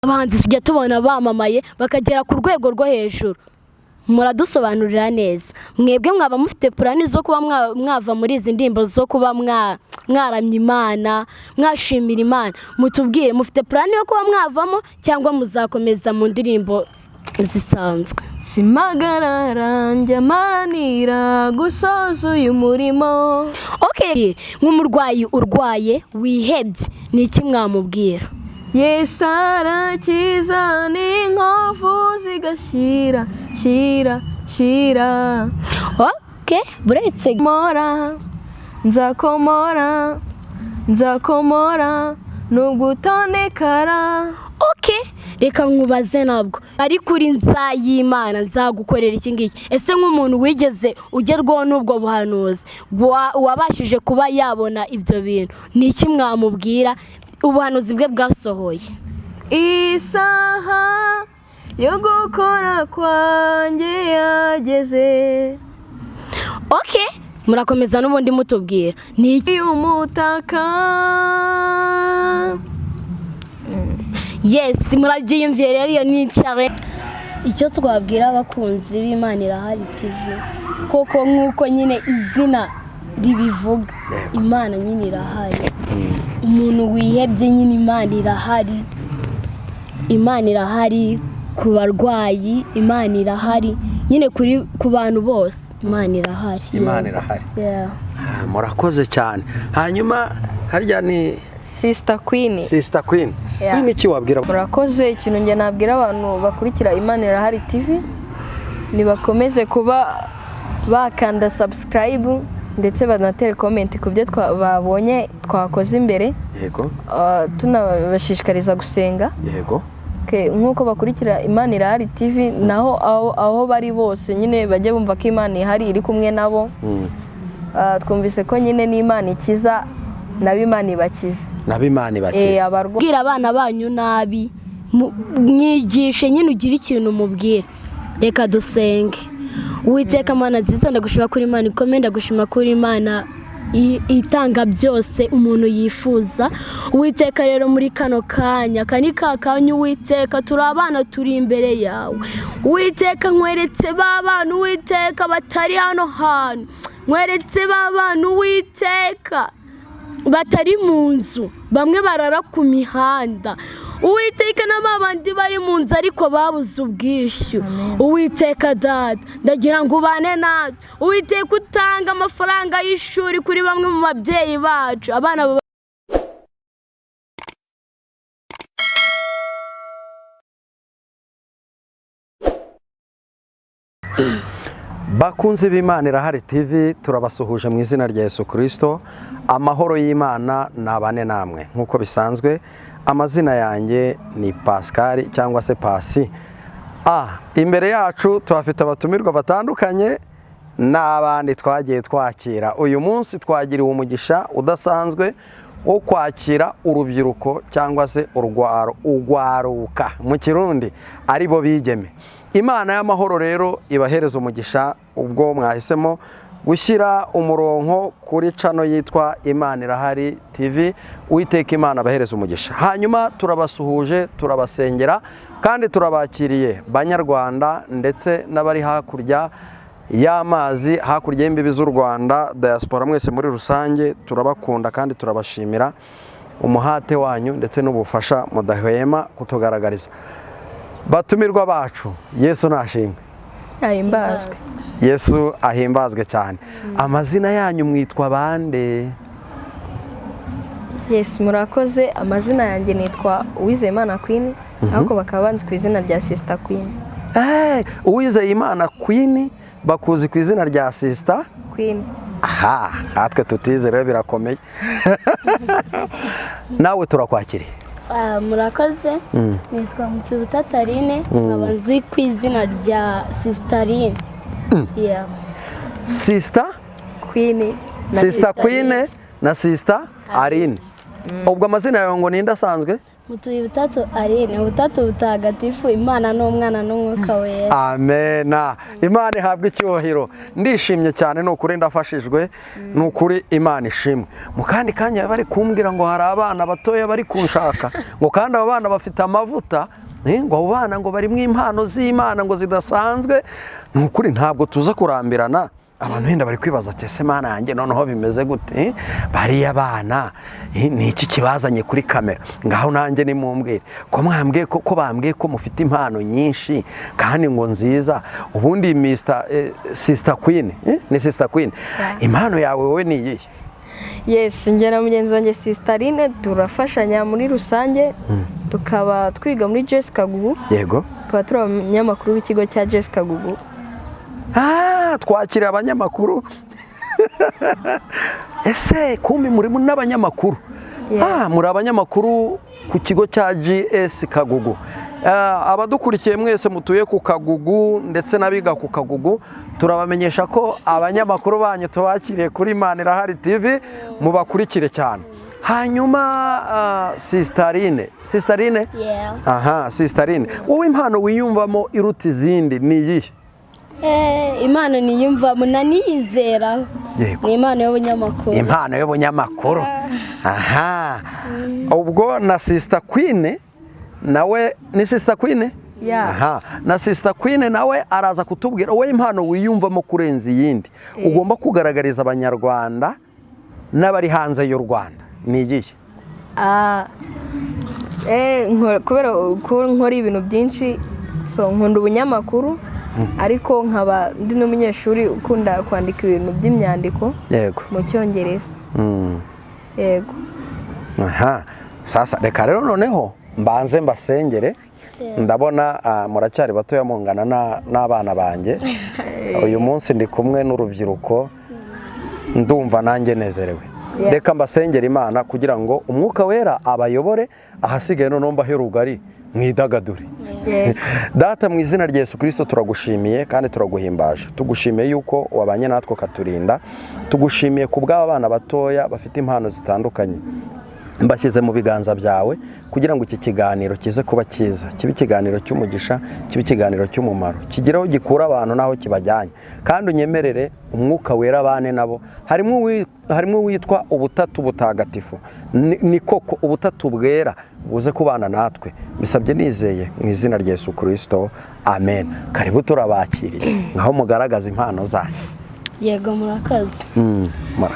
Abahanzi tujya tubona bamamaye bakagera ku rwego rwo hejuru. Muradusobanurira neza, mwebwe mwaba mufite plan zo kuba mwava muri izi ndirimbo zo kuba mwaramya Imana, mwashimira Imana? Mutubwire, mufite plan yo kuba mwavamo cyangwa muzakomeza mu ndirimbo zisanzwe? Simagarara, njya maranira gusoza uyu murimo. Okay, nk'umurwayi urwaye wihebye, ni iki mwamubwira? Yesu arakiza n'inkovu zigashyira shyira shyira. Okay, buretse. Mora nzakomora, nzakomora nubwo utonekara. Okay, reka nkubaze, ntabwo ari kuri nzayimana nzagukorera iki ngiki. Ese nk'umuntu wigeze ugerwaho n'ubwo buhanuzi, wabashije kuba yabona ibyo bintu, ni iki mwamubwira ubuhanuzi bwe bwasohoye? Isaha yo gukora kwanjye yageze. Okay, murakomeza n'ubundi mutubwira ni iki. Umutaka. Yes, murabyiyumviye rero, iyo ni challenge. Icyo twabwira abakunzi b'Imana Irahari TV, koko nk'uko nyine izina ribivuga, Imana nyine irahari. Umuntu wihebye nyine, Imana irahari. Imana irahari ku barwayi, Imana irahari nyine kuri ku bantu bose, Imana irahari. Imana irahari. Yeah. Ah, murakoze cyane. Hanyuma harya ni Sister Queen. Sister Queen. Yeah. Queen, iki wabwira? Murakoze. Ikintu njye nabwira abantu bakurikira Imana Irahari TV, nibakomeze kuba bakanda subscribe ndetse banatere comment ku byo babonye twakoze imbere. Tunabashishikariza gusenga. Okay, nk'uko bakurikira Imana Irahari TV, naho aho bari bose nyine bajye bumva ko Imana ihari, iri kumwe nabo. Twumvise ko nyine n'Imana ikiza, nabo Imana ibakize. Nabo Imana ibakize. Abarwayi. Bwira abana banyu nabi, mwigishe nyine, ugire ikintu umubwira. Reka dusenge. Uwiteka Mana nziza, ndagushima kuri Imana ikomeye, ndagushima kuri Imana itanga byose umuntu yifuza. Uwiteka, rero muri kano kanya, aka ni ka kanya, Uwiteka, turi abana, turi imbere yawe. Uwiteka, nkweretse ba bana, Uwiteka, batari hano hantu, nkweretse ba bana, Uwiteka, batari mu nzu, bamwe barara ku mihanda, Uwiteka, na ba bandi bari mu nzu ariko babuze ubwishyu. Uwiteka Data, ndagira ngo ubane natwe. Uwiteka, utanga amafaranga y'ishuri kuri bamwe mu babyeyi bacu, abana baba. Bakunzi b'Imana Irahari TV, turabasuhuje mu izina rya Yesu Kirisito. Amahoro y'Imana nabane namwe. Nk'uko bisanzwe, amazina yanjye ni Pascal cyangwa se Pasi. Imbere yacu tuhafite abatumirwa batandukanye n'abandi twagiye twakira. Uyu munsi twagiriwe umugisha udasanzwe wo kwakira urubyiruko cyangwa se urwaro, ugwaruka mu Kirundi, ari bo bigeme. Imana y'amahoro rero ibahereza umugisha ubwo mwahisemo gushyira umurongo kuri channel yitwa Imana Irahari TV. Uwiteka Imana abahereza umugisha. Hanyuma turabasuhuje, turabasengera kandi turabakiriye, Banyarwanda ndetse n'abari hakurya y'amazi, hakurya y'imbibi z'u Rwanda, diaspora mwese muri rusange, turabakunda kandi turabashimira umuhate wanyu ndetse n'ubufasha mudahwema kutugaragariza. Batumirwa bacu, Yesu nashimwe. Ahimbazwe. Yesu ahimbazwe cyane. Amazina yanyu, mwitwa bande? Yes, murakoze. Amazina yanjye nitwa Uwizeyimana Queen, ariko bakaba banzi ku izina rya Sister Queen. Uwizeyimana Queen, bakuzi ku izina rya Sister Queen. Aha natwe tutize rero birakomeye. Nawe turakwakiriye. Ah, murakoze. Nitwa Mutubuta Tarine, nkaba nzwi ku izina rya Sister Yeah. Sister Queen na Sister Queen na Sister Aline. Ubwo amazina yawe ngo ninde asanzwe? Mutuye ubutatu Aline, ubutatu butagatifu, Imana n'Umwana n'Umwuka Wera. Amena. Imana ihabwa icyubahiro. Ndishimye cyane, ni ukuri ndafashijwe, ni ukuri Imana ishimwe. Mu kandi kanya bari kumbwira ngo hari abana batoya bari kunshaka, ngo kandi abo bana bafite amavuta, ngo abo bana ngo barimo impano z'Imana ngo zidasanzwe. Ni ukuri ntabwo tuza kurambirana. Abantu wenda bari kwibaza ati: "Ese Mana yanjye, noneho bimeze gute? Bariya bana ni iki kibazanye kuri kamera?" Ngaho nanjye nimumbwire ko mwambwiye ko bambwiye ko mufite impano nyinshi kandi ngo nziza. Ubundi Mr Sister Queen, ni Sister Queen, impano yawe wowe ni iyihe? Yes, njye na mugenzi wanjye Sister Aline turafashanya muri rusange, tukaba twiga muri GS Kagugu. Tukaba turi abanyamakuru b'ikigo cya GS Kagugu. Ah, twakiriye abanyamakuru. Ese kumbi muri n'abanyamakuru? Yeah. Ah, muri abanyamakuru ku kigo cya GS Kagugu. Ah, abadukurikiye mwese mutuye ku Kagugu ndetse n'abiga ku Kagugu, turabamenyesha ko abanyamakuru banyu tubakiriye kuri Manirahari TV, mubakurikire cyane. Hanyuma Sister Aline, Sister Aline? Yeah. Aha, Sister Aline, wowe impano wiyumvamo iruta izindi ni iyihe? Impano niyumvamo naniyizeraho ni impano y'ubunyamakuru. Impano y'ubunyamakuru. Aha, ubwo na Sister Queen nawe, ni Sister Queen? Yeah. Aha, na Sister Queen nawe araza kutubwira wowe impano wiyumvamo kurenza iyindi ugomba kugaragariza Abanyarwanda n'abari hanze y'u Rwanda ni iyihe? Ah, kubera ko nkora ibintu byinshi, so nkunda ubunyamakuru, ariko nkaba ndi n'umunyeshuri ukunda kwandika ibintu by'imyandiko mu Cyongereza. Yego. Aha, sasa reka rero noneho mbanze mbasengere. Ndabona muracyari batoya, mungana n'abana banjye. Uyu munsi ndi kumwe n'urubyiruko, ndumva nanjye nezerewe. Reka mbasengere Imana kugira ngo Umwuka Wera abayobore, ahasigaye noneho mbahe rugari mwidagadure. Yego. Data, mu izina rya Yesu Kirisito, turagushimiye kandi turaguhimbaje. Tugushimiye yuko wabanye natwe ukaturinda. Tugushimiye ku bw'aba bana batoya bafite impano zitandukanye. Mbashyize mu biganza byawe kugira ngo iki kiganiro kize kuba cyiza, kibe ikiganiro cy'umugisha, kibe ikiganiro cy'umumaro, kigire aho gikura abantu n'aho kibajyanye. Kandi unyemerere Umwuka Wera abane nabo. Harimo uwitwa ubutatu butagatifu. Ni koko ubutatu bwera buze kubana natwe. Bisabye nizeye mu izina rya Yesu Kirisito, amen. Karibu, turabakiriye, ngaho mugaragaza impano zanyu. Yego, murakoze. Mura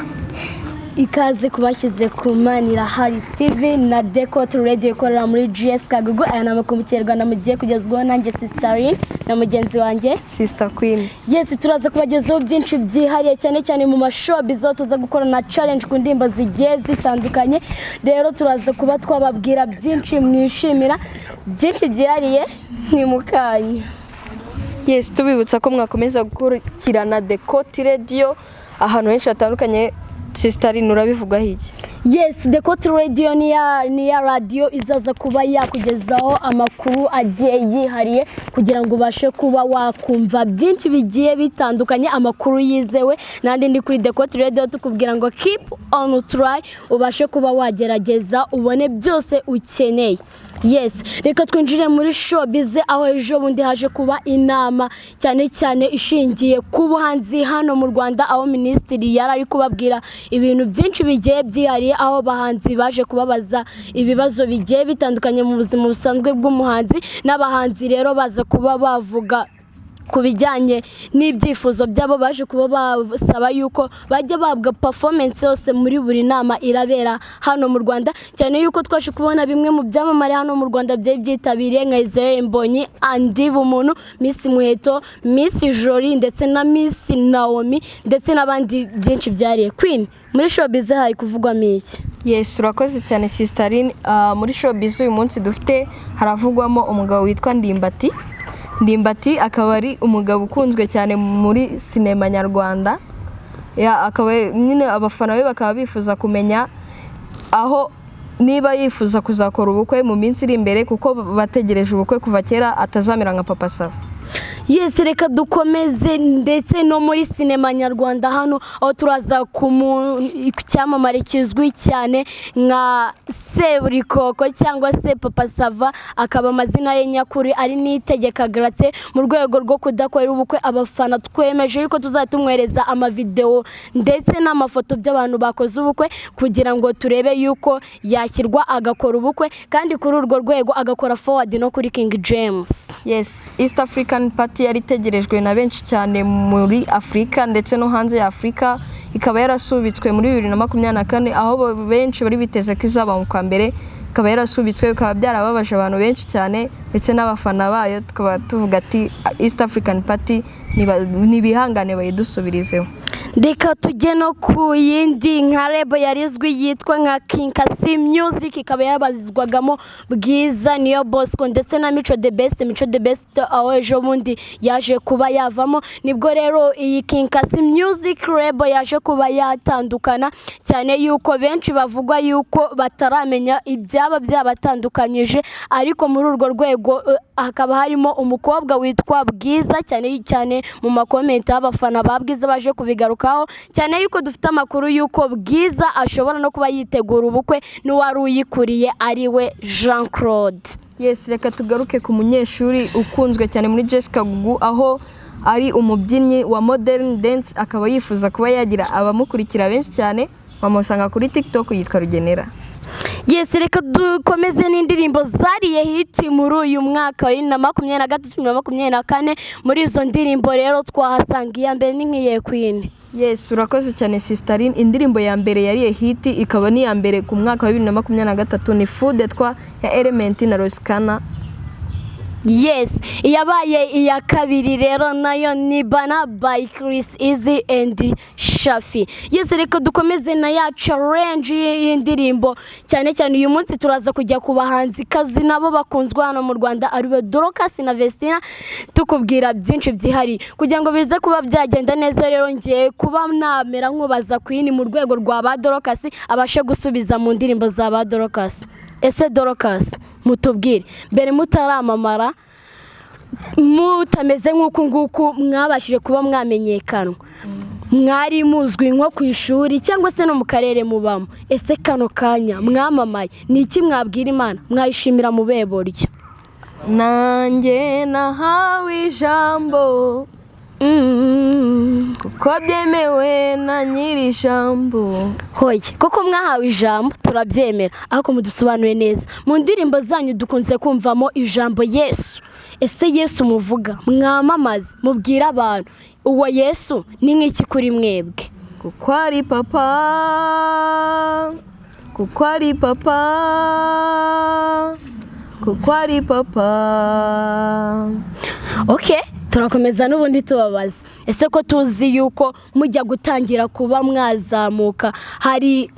Ikaze kubashyize ku Manirahari TV na Decot Radio ikorera muri GS Kagugu. Aya ni amakuru mu Kinyarwanda mugiye kugezwaho nanjye Sister Aline na mugenzi wanjye Sister Queen. Yes, turaza kubagezaho byinshi byihariye, cyane cyane mu mashowbiz, aho tuza gukora na challenge ku ndirimbo zigiye zitandukanye. Rero turaza kuba twababwira byinshi mwishimira, byinshi byihariye, ni mukanya. Yes, tubibutsa ko mwakomeza gukurikirana Decot Radio ahantu henshi hatandukanye. Sister Aline, urabivugaho iki? Yes, The Court Radio ni ya radio izaza kuba yakugezaho amakuru agiye yihariye kugira ngo ubashe kuba wakumva byinshi bigiye bitandukanye, amakuru yizewe. Nandi ndi kuri The Court Radio, tukubwira ngo keep on try, ubashe kuba wagerageza ubone byose ukeneye. Yes, reka twinjire muri showbiz, aho ejo bundi haje kuba inama cyane cyane ishingiye ku buhanzi hano mu Rwanda, aho minisitiri yari ari kubabwira ibintu byinshi bigiye byihariye, aho abahanzi baje kubabaza ibibazo bigiye bitandukanye mu buzima busanzwe bw'umuhanzi, n'abahanzi rero baza kuba bavuga ku bijyanye n'ibyifuzo byabo. Baje kuba basaba yuko bajya bahabwa performance yose muri buri nama irabera hano mu Rwanda, cyane yuko twaje kubona bimwe mu byamamare hano mu Rwanda byari byitabiriye nka Israel Mbonyi, Andy Bumuntu, Miss Muheto, Miss Jolie ndetse na Miss Naomi ndetse n'abandi byinshi byariye. Queen, muri showbiz hari kuvugwamo iki? Yes, urakoze cyane Sister Aline. Muri showbiz uyu munsi dufite haravugwamo umugabo witwa Ndimbati. Ndimbati akaba ari umugabo ukunzwe cyane muri sinema nyarwanda. Ya, akaba nyine abafana be bakaba bifuza kumenya aho niba yifuza kuzakora ubukwe mu minsi iri imbere, kuko bategereje ubukwe kuva kera, atazamera nka Papa Sava. Yes, reka dukomeze ndetse no muri sinema nyarwanda hano, aho turaza ku cyamamare kizwi cyane nka Seburikoko cyangwa se Papa Sava, akaba amazina ye nyakuri ari Niyitegeka Gratien. Mu rwego rwo kudakorera ubukwe abafana, twemeje yuko tuzajya tumwohereza amavidewo ndetse n'amafoto by'abantu bakoze ubukwe, kugira ngo turebe yuko yashyirwa agakora ubukwe, kandi kuri urwo rwego agakora forward no kuri King James. Yes, East African Party yari itegerejwe na benshi cyane muri Afurika ndetse no hanze ya Afurika, ikaba yarasubitswe muri 2024, aho benshi bari biteze ko izaba mu kwa mbere, ikaba yarasubitswe, bikaba byarababaje abantu benshi cyane ndetse n'abafana bayo. Tukaba tuvuga ati East African Party nibihangane bayidusubirizeho. Reka tujye no ku yindi nka label yari izwi yitwa nka Kinkasi Music, ikaba yabazwagamo Bwiza, Niyo Bosco ndetse na Mico The Best. Mico The Best aho ejo bundi yaje kuba yavamo, nibwo rero iyi Kinkasi Music label yaje kuba yatandukana, cyane yuko benshi bavuga yuko bataramenya ibyaba byabatandukanyije. Ariko muri urwo rwego hakaba harimo umukobwa witwa Bwiza, cyane cyane mu makomenti y'abafana ba Bwiza baje kubigarukaho cyane, yuko dufite amakuru yuko Bwiza ashobora no kuba yitegura ubukwe n'uwari uyikuriye, ari we Jean Claude. Yes, reka tugaruke ku munyeshuri ukunzwe cyane muri Jessica Gugu, aho ari umubyinnyi wa modern dance, akaba yifuza kuba yagira abamukurikira benshi cyane. Bamusanga kuri TikTok, yitwa Rugenera. Yes, reka dukomeze n'indirimbo zariye hit muri uyu mwaka wa 2023, 2024. Muri izo ndirimbo rero twahasanga iya mbere ni nk'iye, Queen? Yes, urakoze cyane, Sisterine. Indirimbo ya mbere yariye hit, ikaba n'iya mbere ku mwaka wa 2023, ni Fou de toi ya Element na Roskana. Yes, iyabaye iya kabiri rero nayo ni Bana by Chris Easy and Shafi. Yes, reka dukomeze na ya challenge y'indirimbo. Cyane cyane uyu munsi turaza kujya ku bahanzi kazi nabo bakunzwe hano mu Rwanda, aribo Dorcas na Vestina, tukubwira byinshi byihariye kugira ngo bize kuba byagenda neza. Rero ngiye kuba namera nkubaza Queen mu rwego rwa ba Dorcas, abashe gusubiza mu ndirimbo za ba Dorcas. Ese Dorcas, mutubwire, mbere mutaramamara, mutameze nk'uku nguku mwabashije kuba mwamenyekanwa, mwari muzwi nko ku ishuri cyangwa se no mu karere mubamo. Ese kano kanya mwamamaye, ni iki mwabwira Imana, mwayishimira mu buryo? Nanjye nahawe ijambo kuko byemewe na nyiri ijambo. Hoye koko mwahawe ijambo turabyemera, ariko mudusobanure neza. Mu ndirimbo zanyu dukunze kumvamo ijambo Yesu. Ese Yesu muvuga, mwamamaze, mubwire abantu, uwo Yesu ni nk'iki kuri mwebwe? Kuko ari papa, kuko ari papa, kuko ari papa. Ok, turakomeza n'ubundi tubabaza. Ese ko tuzi yuko mujya gutangira kuba mwazamuka, hari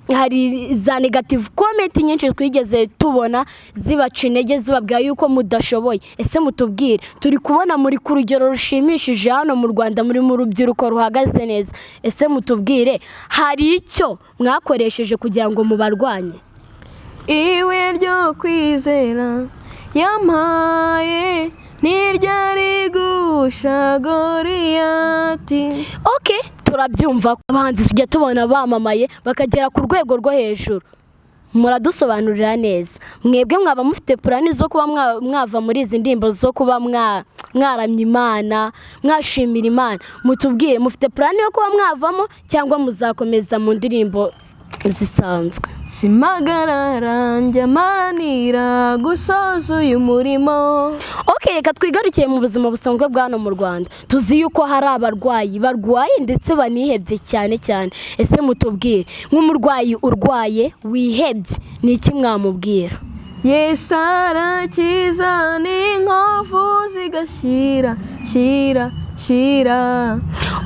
za negative comment nyinshi twigeze tubona zibaca intege, zibabwira yuko mudashoboye. Ese mutubwire, turi kubona muri ku rugero rushimishije hano mu Rwanda, muri mu rubyiruko ruhagaze neza. Ese mutubwire, hari icyo mwakoresheje kugira ngo mubarwanye? Iwe ryo kwizera yampaye ntiryari gusha Goriyati. Ok, turabyumva. Abahanzi tujya tubona bamamaye bakagera ku rwego rwo hejuru. Muradusobanurira neza, mwebwe mwaba mufite plan zo kuba mwava muri izi ndirimbo zo kuba mwaramya Imana, mwashimira Imana? Mutubwire, mufite plan yo kuba mwavamo cyangwa muzakomeza mu ndirimbo zisanzwe? Simagarara, njya maranira gusoza uyu murimo. Ok, reka twigarukiye mu buzima busanzwe bwa hano mu Rwanda. Tuzi yuko hari abarwayi barwaye ndetse banihebye cyane cyane. Ese mutubwire, nk'umurwayi urwaye wihebye, ni iki mwamubwira? Yesu arakiza n'inkovu zigashyira shyira shyira.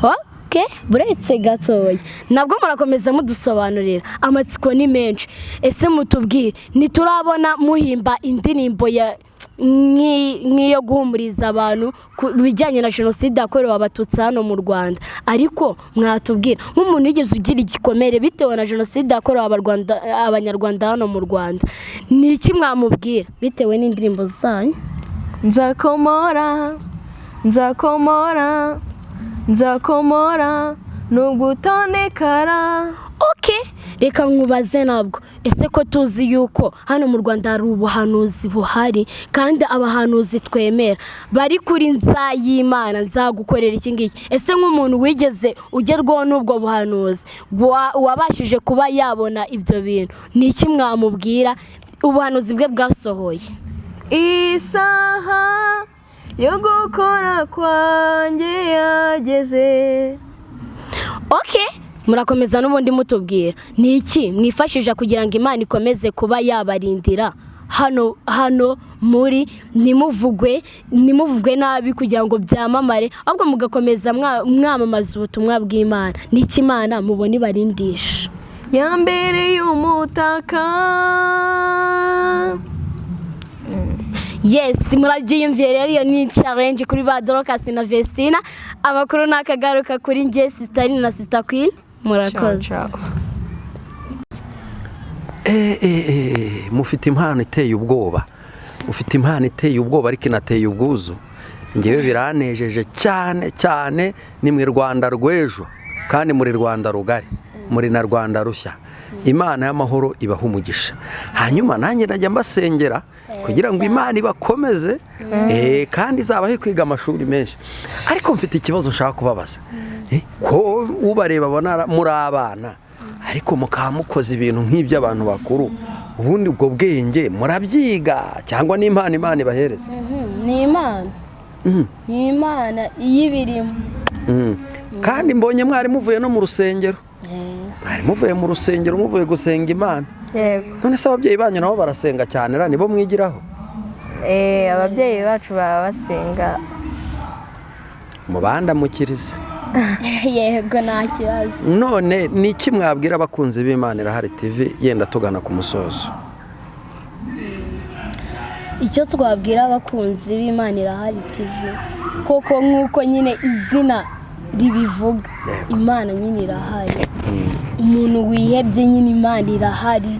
Ok, buretse gatoya, nabwo murakomeza mudusobanurira, amatsiko ni menshi. Ese mutubwire, ntiturabona muhimba indirimbo ya nk'iyo guhumuriza abantu ku bijyanye na jenoside yakorewe Abatutsi hano mu Rwanda, ariko mwatubwira nk'umuntu wigeze ugira igikomere bitewe na jenoside yakorewe Abanyarwanda hano mu Rwanda, ni iki mwamubwira bitewe n'indirimbo zanyu? Nzakomora. Nzakomora, nzakomora nubwo utonekara. Okay, reka nkubaze nabwo, ese ko tuzi yuko hano mu Rwanda hari ubuhanuzi buhari kandi abahanuzi twemera bari kuri nzayimana nzagukorera iki ngiki, ese nk'umuntu wigeze ugerwaho n'ubwo buhanuzi wabashije kuba yabona ibyo bintu, ni iki mwamubwira ubuhanuzi bwe bwasohoye? Isaha yo gukora kwanjye yageze. Okay, murakomeza n'ubundi mutubwira ni iki mwifashisha kugira ngo Imana ikomeze kuba yabarindira hano hano muri ntimuvugwe nabi kugira ngo byamamare, ahubwo mugakomeza mwamamaza ubutumwa bw'Imana. Ni iki Imana mubona ibarindisha? Yambereye umutaka. Yes, murabyiyumviye rero, iyo ni challenge kuri ba Dorcas na Vestina. Amakuru nakagaruka kuri njye Sister Aline na Sister Queen. Murakoze. Ciao, ciao. Mufite impano iteye ubwoba, ufite impano iteye ubwoba ariko inateye ubwuzu. Ngewe biranejeje cyane cyane, ni mu Rwanda rw'ejo kandi muri Rwanda rugari, muri na Rwanda rushya. Imana y'amahoro ibaha umugisha. Hanyuma nanjye najya mbasengera kugira ngo Imana ibakomeze, kandi izabahe kwiga amashuri menshi. Ariko mfite ikibazo nshaka kubabaza. Ko ubareba abona muri abana ariko mukaba mukoze ibintu nk'iby'abantu bakuru, ubundi ubwo bwenge murabyiga cyangwa ni impano Imana ibahereza? Ni Imana. Ni Imana iyibirimo. Kandi mbonye mwari muvuye no mu rusengero. Mwari muvuye mu rusengero muvuye gusenga Imana. Yego. None se ababyeyi banyu nabo barasenga cyane ra, nibo mwigiraho? Ababyeyi bacu baba basenga. Mubandamukirize. Yego, nta kibazo. None ni iki mwabwira abakunzi b'Imana Irahari TV yenda tugana ku musozo? Icyo twabwira abakunzi b'Imana Irahari TV, koko nk'uko nyine izina ribivuga, Imana nyine irahari. Umuntu wihebye nyine Imana irahari.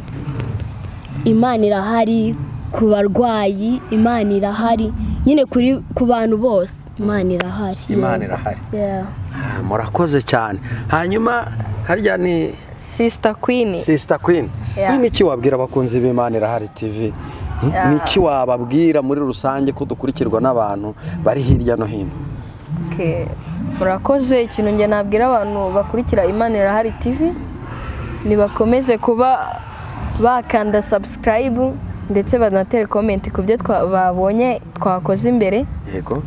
Imana irahari ku barwayi, Imana irahari nyine ku bantu bose, Imana irahari. Imana irahari. Murakoze cyane. Hanyuma harya ni Sister Queen. Sister Queen. Ni iki wabwira abakunzi b'Imana Irahari TV? Ni iki wababwira muri rusange ko dukurikirwa n'abantu bari hirya no hino? Okay. Murakoze. Ikintu njye nabwira abantu bakurikira Imana Irahari TV, nibakomeze kuba bakanda subscribe ndetse banatere comment ku byo babonye twakoze imbere. Yego.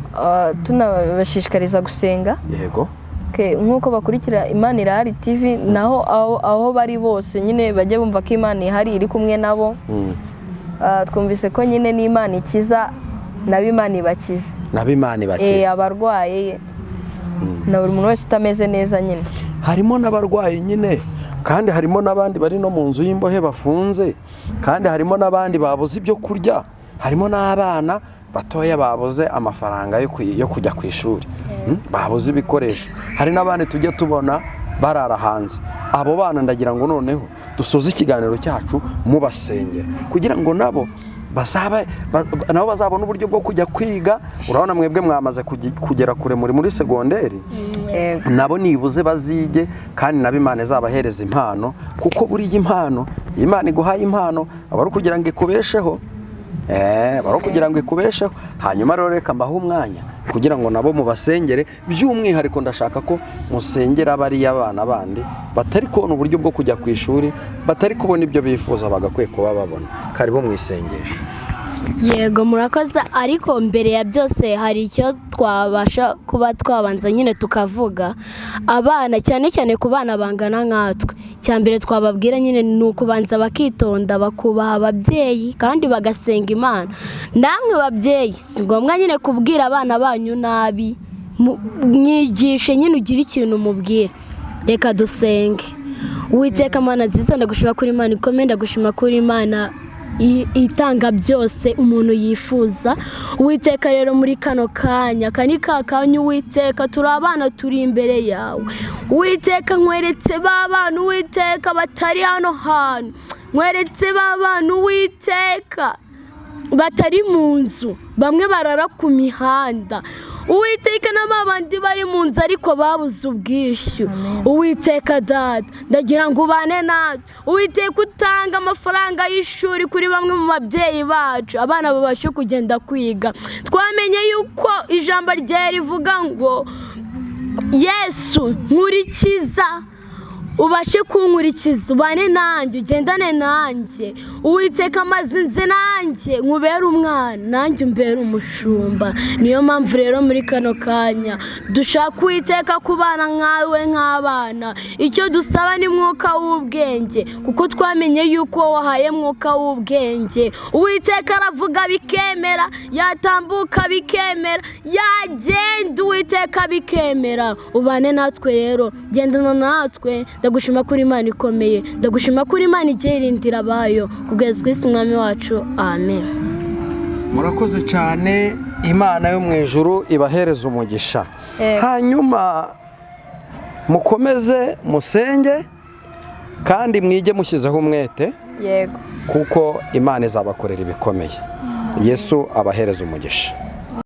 Tunabashishikariza gusenga. Yego. Nk'uko bakurikira Imana Irahari TV, naho aho bari bose nyine bajye bumva ko Imana ihari iri kumwe nabo. Twumvise ko nyine n'Imana ikiza, nabo Imana ibakiza. Nabo Imana ibakiza. Abarwaye na buri muntu wese utameze neza nyine. Harimo n'abarwayi nyine, kandi harimo n'abandi bari no mu nzu y'imbohe bafunze, kandi harimo n'abandi babuze ibyo kurya, harimo n'abana batoya babuze amafaranga yo kujya ku ishuri, babuze ibikoresho, hari n'abandi tujya tubona barara hanze. Abo bana ndagira ngo noneho dusoze ikiganiro cyacu mubasengera kugira ngo nabo nabo bazabona uburyo bwo kujya kwiga. Urabona mwebwe mwamaze kugera kure muri segonderi, nabo nibuze bazige, kandi nabo Imana izabahereza impano, kuko buriya impano Imana iguhaye impano aba ari kugira ngo ikubesheho. Bari kugira ngo ikubesheho. Hanyuma rero reka mbahe umwanya kugira ngo nabo mubasengere. By'umwihariko ndashaka ko musengera bariya abana bandi batari kubona uburyo bwo kujya ku ishuri, batari kubona ibyo bifuza bagakwiye kuba babona. Karibu mu isengesho. Yego, murakoze. Ariko mbere ya byose hari icyo twabasha kuba twabanza nyine tukavuga. Abana cyane cyane ku bana bangana nkatwe, icya mbere twababwira nyine ni ukubanza bakitonda, bakubaha ababyeyi kandi bagasenga Imana. Namwe babyeyi, si ngombwa nyine kubwira abana banyu nabi, mwigishe nyine ugire ikintu umubwira. Reka dusenge. Uwiteka Mana nziza, ndagushima kuri Imana ikomeye, ndagushima kuri Imana itanga byose umuntu yifuza. Uwiteka rero muri kano kanya, aka ni ka kanya Uwiteka, turi abana turi imbere yawe. Uwiteka nkweretse ba bana Uwiteka batari hano hantu, nkweretse ba bana Uwiteka batari mu nzu. Bamwe barara ku mihanda, Uwiteka, na babandi bari mu nzu ariko babuze ubwishyu. Uwiteka Data, ndagira ngo ubane natwe. Uwiteka, utanga amafaranga y'ishuri kuri bamwe mu babyeyi bacu, abana babashe kugenda kwiga. Twamenye yuko ijambo rye rivuga ngo: "Yesu, nkurikiza, ubashe kunkurikiza, ubane nanjye, ugendane nanjye." Uwiteka, amaze nze nanjye nkubere umwana, nanjye umbere umushumba. Niyo mpamvu rero muri kano kanya dushaka, Uwiteka, kubana nkawe nk'abana. Icyo dusaba ni mwuka w'ubwenge, kuko twamenye yuko wahaye mwuka w'ubwenge. Uwiteka, aravuga bikemera, yatambuka bikemera, yagenda, Uwiteka, bikemera. Ubane natwe rero, gendana natwe. Ndagushima kuri Imana ikomeye, ndagushima kuri Imana igiye irindira abayo, kugeza ku isi Mwami wacu, amen. Murakoze cyane, Imana yo mu ijuru ibahereza umugisha. Yego. Hanyuma mukomeze musenge kandi mwige mushyizeho umwete, Yego. kuko Imana izabakorera ibikomeye. Yesu abahereza umugisha.